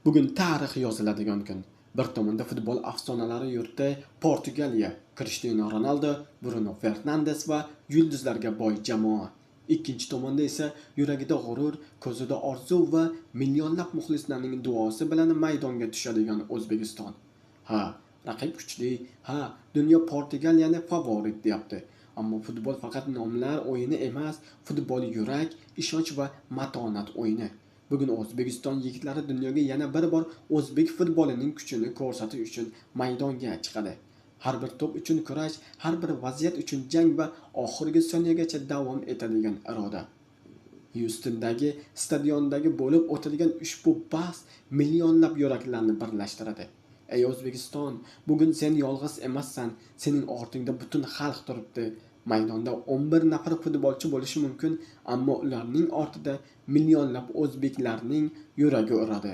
Bugun tarix yoziladigan kun. Bir tomonda futbol afsonalari yurti Portugaliya, Krishtianu Ronaldu, Bruno Fernandes va yulduzlarga boy jamoa. Ikkinchi tomonda esa yuragida g'urur, ko'zida orzu va millionlab muxlislarning duosi bilan maydonga tushadigan O'zbekiston. Ha, raqib kuchli, ha, dunyo Portugaliyani favorit deyapti. Ammo futbol faqat nomlar o'yini emas, futbol yurak, ishonch va matonat o'yini. Bugun O'zbekiston yigitlari dunyoga yana bir bor o'zbek futbolining kuchini ko'rsatish uchun maydonga chiqadi. Har bir to'p uchun kurash, har bir vaziyat uchun jang va oxirgi soniyagacha davom etadigan iroda. Hyustondagi stadiondagi bo'lib o'tadigan ushbu bahs millionlab yuraklarni birlashtiradi. Ey O'zbekiston, bugun sen yolg'iz emassan, sening ortingda butun xalq turibdi. Maydonda 11 nafar futbolchi bo'lishi mumkin, ammo ularning ortida millionlab o'zbeklarning yuragi uradi.